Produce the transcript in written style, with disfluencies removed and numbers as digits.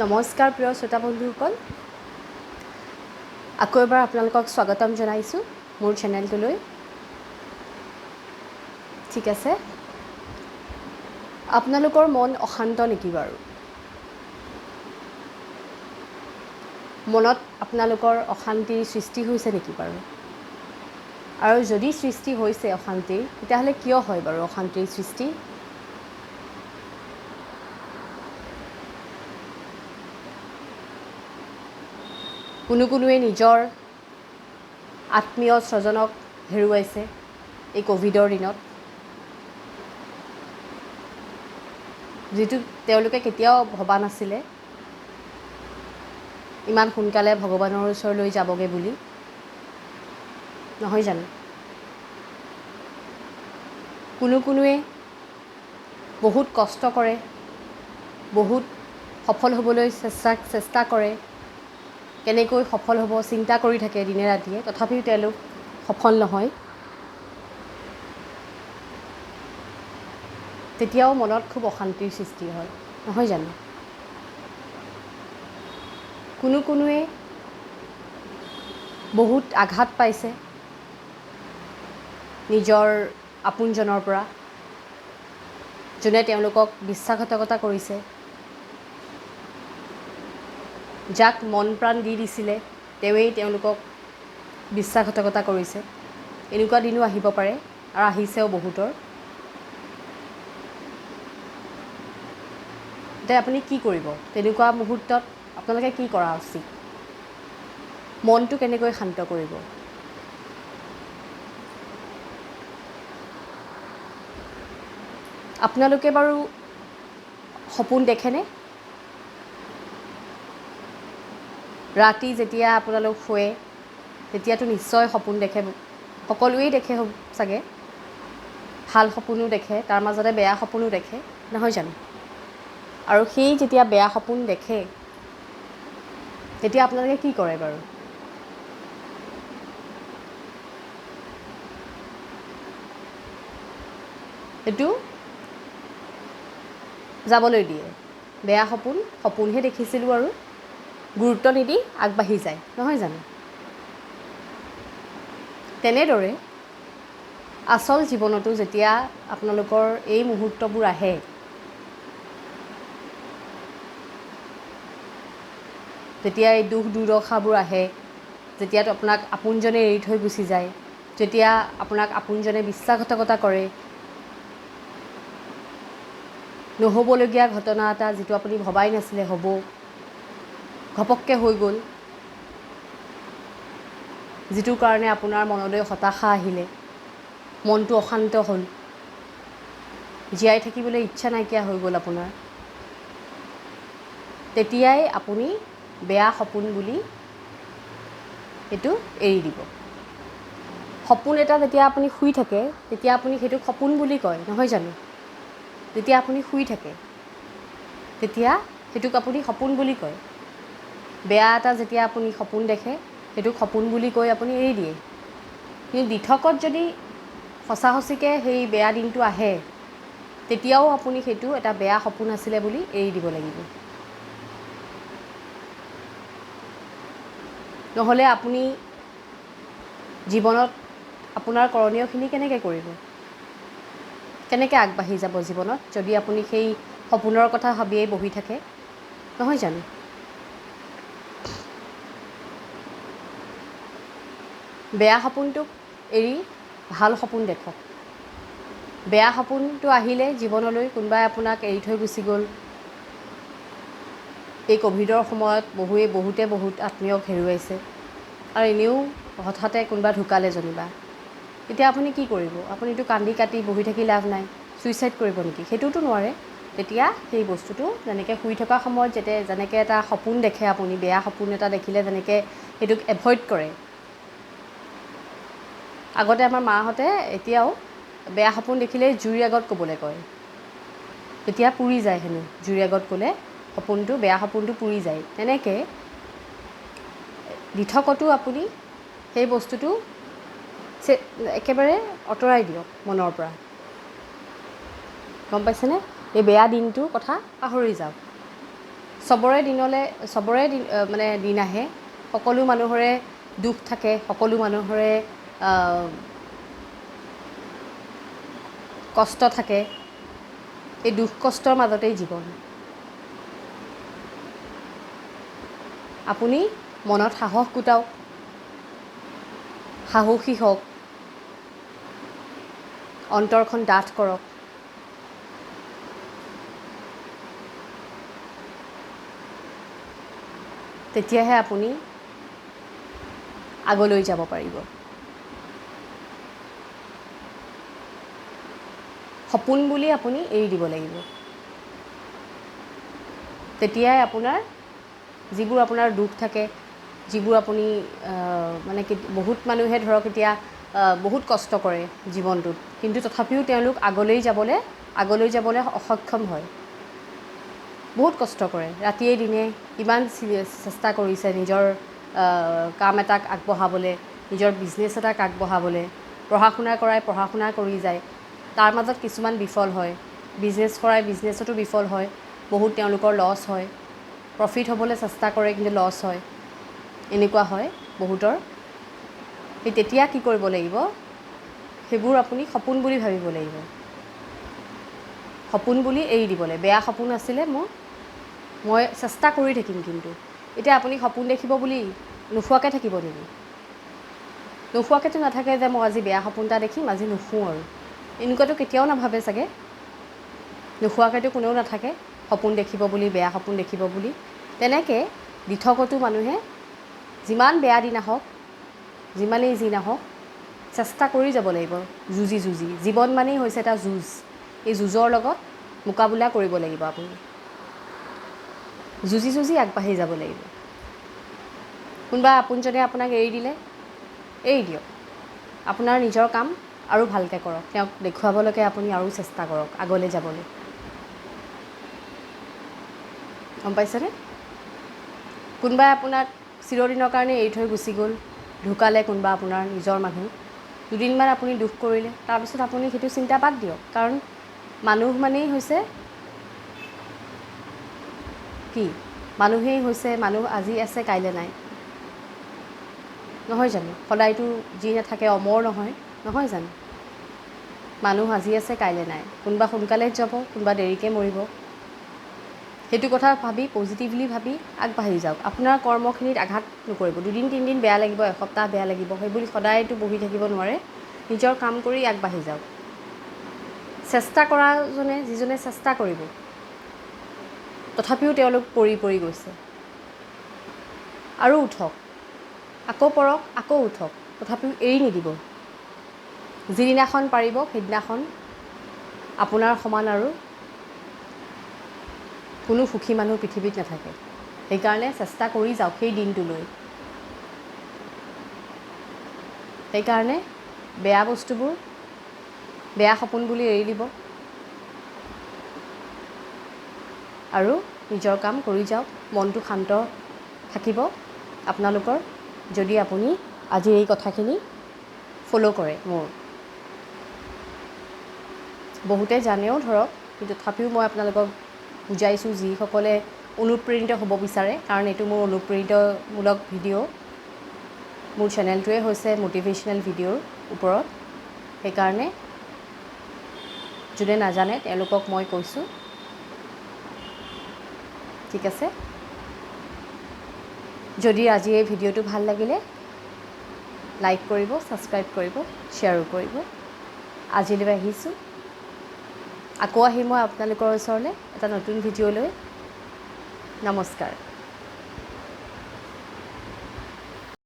নমস্কাৰ প্ৰিয় শ্ৰোতা বন্ধুসকল, আকৌ এবাৰ আপোনালোকক স্বাগতম জনাইছোঁ মোৰ চেনেলটোলৈ। ঠিক আছে, আপোনালোকৰ মন অশান্ত নেকি বাৰু? মনত আপোনালোকৰ অশান্তিৰ সৃষ্টি হৈছে নেকি বাৰু? আৰু যদি সৃষ্টি হৈছে অশান্তিৰ, তেতিয়াহ'লে কিয় হয় বাৰু অশান্তিৰ সৃষ্টি? কোনো কোনোৱে নিজৰ আত্মীয় স্বজনক হেৰুৱাইছে এই ক'ভিডৰ দিনত, যিটো তেওঁলোকে কেতিয়াও ভবা নাছিলে ইমান সোনকালে ভগৱানৰ ওচৰলৈ যাবগৈ বুলি, নহয় জানো? কোনো কোনোৱে বহুত কষ্ট কৰে, বহুত সফল হ'বলৈ চেষ্টা কৰে, কেনেকৈ সফল হ'ব চিন্তা কৰি থাকে দিনে ৰাতিয়ে, তথাপিও তেওঁলোক সফল নহয়। তেতিয়াও মনত খুব অশান্তিৰ সৃষ্টি হয়, নহয় জানো? কোনো কোনোৱে বহুত আঘাত পাইছে নিজৰ আপোনজনৰ পৰা, যোনে তেওঁলোকক বিশ্বাসঘাতকতা কৰিছে, যাক মন প্ৰাণ দি দিছিলে তেওঁৱেই তেওঁলোকক বিশ্বাসঘাতকতা কৰিছে। এনেকুৱা দিনো আহিব পাৰে আৰু আহিছেও বহুতৰ। এতিয়া আপুনি কি কৰিব তেনেকুৱা মুহূৰ্তত? আপোনালোকে কি কৰা উচিত? মনটো কেনেকৈ শান্ত কৰিব? আপোনালোকে বাৰু সপোন দেখেনে? ৰাতি যেতিয়া আপোনালোক শুৱে তেতিয়াতো নিশ্চয় সপোন দেখে, সকলোৱেই দেখে চাগে। ভাল সপোনো দেখে, তাৰ মাজতে বেয়া সপোনো দেখে, নহয় জানো? আৰু সেই যেতিয়া বেয়া সপোন দেখে তেতিয়া আপোনালোকে কি কৰে বাৰু? সেইটো যাবলৈ দিয়ে। বেয়া সপোন সপোনহে দেখিছিলোঁ আৰু গুৰুত্ব নিদি আগবাঢ়ি যায়, নহয় জানো? তেনেদৰে আচল জীৱনতো যেতিয়া আপোনালোকৰ এই মুহূৰ্তবোৰ আহে, যেতিয়া এই দুখ দুৰ্দশাবোৰ আহে, যেতিয়া আপোনাক আপোনজনে এৰি থৈ গুচি যায়, যেতিয়া আপোনাক আপোনজনে বিশ্বাসঘাতকতা কৰে, নহ'বলগীয়া ঘটনা এটা যিটো আপুনি ভবাই নাছিলে হ'ব, ঘপককৈ হৈ গ'ল, যিটোৰ কাৰণে আপোনাৰ মনলৈ হতাশা আহিলে, মনটো অশান্ত হ'ল, জীয়াই থাকিবলৈ ইচ্ছা নাইকিয়া হৈ গ'ল আপোনাৰ, তেতিয়াই আপুনি বেয়া সপোন বুলি সেইটো এৰি দিব। সপোন এটা যেতিয়া আপুনি শুই থাকে তেতিয়া আপুনি সেইটোক সপোন বুলি কয়, নহয় জানো? যেতিয়া আপুনি শুই থাকে তেতিয়া সেইটোক আপুনি সপোন বুলি কয়। বেয়া এটা যেতিয়া আপুনি সপোন দেখে সেইটোক সপোন বুলি কৈ আপুনি এৰি দিয়ে। কিন্তু দিঠকত যদি সঁচা সঁচিকৈ সেই বেয়া দিনটো আহে, তেতিয়াও আপুনি সেইটো এটা বেয়া সপোন আছিলে বুলি এৰি দিব লাগিব। নহ'লে আপুনি জীৱনত আপোনাৰ কৰণীয়খিনি কেনেকৈ কৰিব, কেনেকৈ আগবাঢ়ি যাব জীৱনত, যদি আপুনি সেই সপোনৰ কথা ভাবিয়েই বহি থাকে, নহয় জানো? বেয়া সপোনটোক এৰি ভাল সপোন দেখক। বেয়া সপোনটো আহিলে জীৱনলৈ, কোনোবাই আপোনাক এৰি থৈ গুচি গ'ল, এই ক'ভিডৰ সময়ত বহুতে বহুত আত্মীয়ক হেৰুৱাইছে, আৰু এনেও হঠাতে কোনোবা ঢুকালে যেনিবা, তেতিয়া আপুনি কি কৰিব? আপুনিতো কান্দি কাটি বহি থাকি লাভ নাই, ছুইচাইড কৰিব নেকি? সেইটোতো নোৱাৰে। তেতিয়া সেই বস্তুটো যেনেকৈ শুই থকা সময়ত যেনেকৈ এটা সপোন দেখে আপুনি, বেয়া সপোন এটা দেখিলে যেনেকৈ সেইটোক এভইড কৰে। আগতে আমাৰ মাহঁতে এতিয়াও বেয়া সপোন দেখিলেই জুইৰ আগত ক'বলৈ কয়, তেতিয়া পুৰি যায় হেনো, জুইৰ আগত ক'লে সপোনটো, বেয়া সপোনটো পুৰি যায়। তেনেকৈ দিঠকতো আপুনি সেই বস্তুটো একেবাৰে আঁতৰাই দিয়ক মনৰ পৰা, গম পাইছেনে? এই বেয়া দিনটোৰ কথা পাহৰি যাওক। চবৰে দিনলৈ, চবৰে দিন মানে দিন আহে, সকলো মানুহৰে দুখ থাকে, সকলো মানুহৰে কষ্ট থাকে। এই দুখ কষ্টৰ মাজতেই জীৱন। আপুনি মনত সাহস গোটাওক, সাহসী হওক, অন্তৰখন ডাঠ কৰক। তেতিয়াহে আপুনি আগলৈ যাব পাৰিব। সপোন বুলি আপুনি এৰি দিব লাগিব। তেতিয়াই আপোনাৰ যিবোৰ আপোনাৰ দুখ থাকে, যিবোৰ আপুনি মানে বহুত মানুহে ধৰক এতিয়া বহুত কষ্ট কৰে জীৱনটোত, কিন্তু তথাপিও তেওঁলোক আগলৈ যাবলৈ অসক্ষম হয়। বহুত কষ্ট কৰে, ৰাতিয়ে দিনে কিমান চেষ্টা কৰিছে নিজৰ কাম এটাক আগবঢ়াবলৈ, নিজৰ বিজনেছ এটাক আগবঢ়াবলৈ, পঢ়া শুনা কৰাই পঢ়া শুনা কৰি যায়, তাৰ মাজত কিছুমান বিফল হয়, বিজনেছ কৰাই বিজনেছতো বিফল হয়, বহুত তেওঁলোকৰ লছ হয়, প্ৰফিট হ'বলৈ চেষ্টা কৰে কিন্তু লছ হয়, এনেকুৱা হয় বহুতৰ। সেই তেতিয়া কি কৰিব লাগিব, সেইবোৰ আপুনি সপোন বুলি ভাবিব লাগিব, সপোন বুলি এৰি দিব লাগিব। বেয়া সপোন আছিলে মোৰ, মই চেষ্টা কৰি থাকিম, কিন্তু এতিয়া আপুনি সপোন দেখিব বুলি নোখোৱাকৈ থাকিব নেকি? নোখোৱাকৈতো নাথাকে যে মই আজি বেয়া সপোন এটা দেখিম, আজি নুশোঁ আৰু, এনেকুৱাতো কেতিয়াও নাভাবে চাগে। নোখোৱাকৈতো কোনেও নাথাকে সপোন দেখিব বুলি, বেয়া সপোন দেখিব বুলি। তেনেকৈ দিঠকতো মানুহে যিমান বেয়া দিন আহক, যিমানেই যি নাহক, চেষ্টা কৰি যাব লাগিব, যুঁজি যুঁজি। জীৱন মানেই হৈছে এটা যুঁজ, এই যুঁজৰ লগত মোকাবিলা কৰিব লাগিব, আপুনি যুঁজি যুঁজি আগবাঢ়ি যাব লাগিব। কোনোবা আপোনজনে আপোনাক এৰি দিলে, এৰি দিয়ক, আপোনাৰ নিজৰ কাম আৰু ভালকৈ কৰক, তেওঁক দেখুৱাবলৈকে আপুনি আৰু চেষ্টা কৰক আগলৈ যাবলৈ। গম পাইছেনে? কোনোবাই আপোনাক চিৰদিনৰ কাৰণে এৰি থৈ গুচি গ'ল, ঢুকালে কোনোবা আপোনাৰ নিজৰ মানুহ, দুদিনমান আপুনি দুখ কৰিলে, তাৰপিছত আপুনি সেইটো চিন্তা বাদ দিয়ক। কাৰণ মানুহ মানেই হৈছে কি, মানুহেই হৈছে মানুহ, আজি আছে কাইলৈ নাই, নহয় জানো? সদায়তো যি নাথাকে অমৰ নহয়, নহয় জানো? মানুহ আজি আছে কাইলৈ নাই, কোনোবা সোনকালে যাব, কোনোবা দেৰিকৈ মৰিব। সেইটো কথা ভাবি, পজিটিভলি ভাবি আগবাঢ়ি যাওক। আপোনাৰ কৰ্মখিনিত আঘাত নকৰিব। দুদিন তিনিদিন বেয়া লাগিব, এসপ্তাহ বেয়া লাগিব, সেইবুলি সদায়তো বহি থাকিব নোৱাৰে। নিজৰ কাম কৰি আগবাঢ়ি যাওক। চেষ্টা কৰাজনে, যিজনে চেষ্টা কৰিব, তথাপিও তেওঁলোক পৰি পৰি গৈছে, আৰু উঠক, আকৌ পৰক, আকৌ উঠক, তথাপিও এৰি নিদিব। যিদিনাখন পাৰিব সেইদিনাখন আপোনাৰ সমান আৰু কোনো সুখী মানুহ পৃথিৱীত নাথাকে। সেইকাৰণে চেষ্টা কৰি যাওক সেই দিনটোলৈ। সেইকাৰণে বেয়া বস্তুবোৰ, বেয়া সপোন বুলি এৰি দিব আৰু নিজৰ কাম কৰি যাওক। মনটো শান্ত থাকিব আপোনালোকৰ, যদি আপুনি আজি এই কথাখিনি ফ'ল' কৰে। মোৰ বহুতে জানেও ধৰক, কিন্তু তথাপিও মই আপোনালোকক বুজাইছোঁ, যিসকলে অনুপ্ৰেৰিত হ'ব বিচাৰে, কাৰণ এইটো মোৰ অনুপ্ৰেৰিতমূলক ভিডিঅ'। মোৰ চেনেলটোৱে হৈছে মটিভেশ্যনেল ভিডিঅ'ৰ ওপৰত। সেইকাৰণে যোনে নাজানে তেওঁলোকক মই কৈছোঁ, ঠিক আছে? যদি আজি এই ভিডিঅ'টো ভাল লাগিলে লাইক কৰিব, ছাবস্ক্ৰাইব কৰিব, শ্বেয়াৰো কৰিব। আজিলৈ আহিছোঁ, আকৌ আহিম মই আপোনালোকৰ ওচৰলৈ এটা নতুন ভিডিঅ' লৈ। নমস্কাৰ।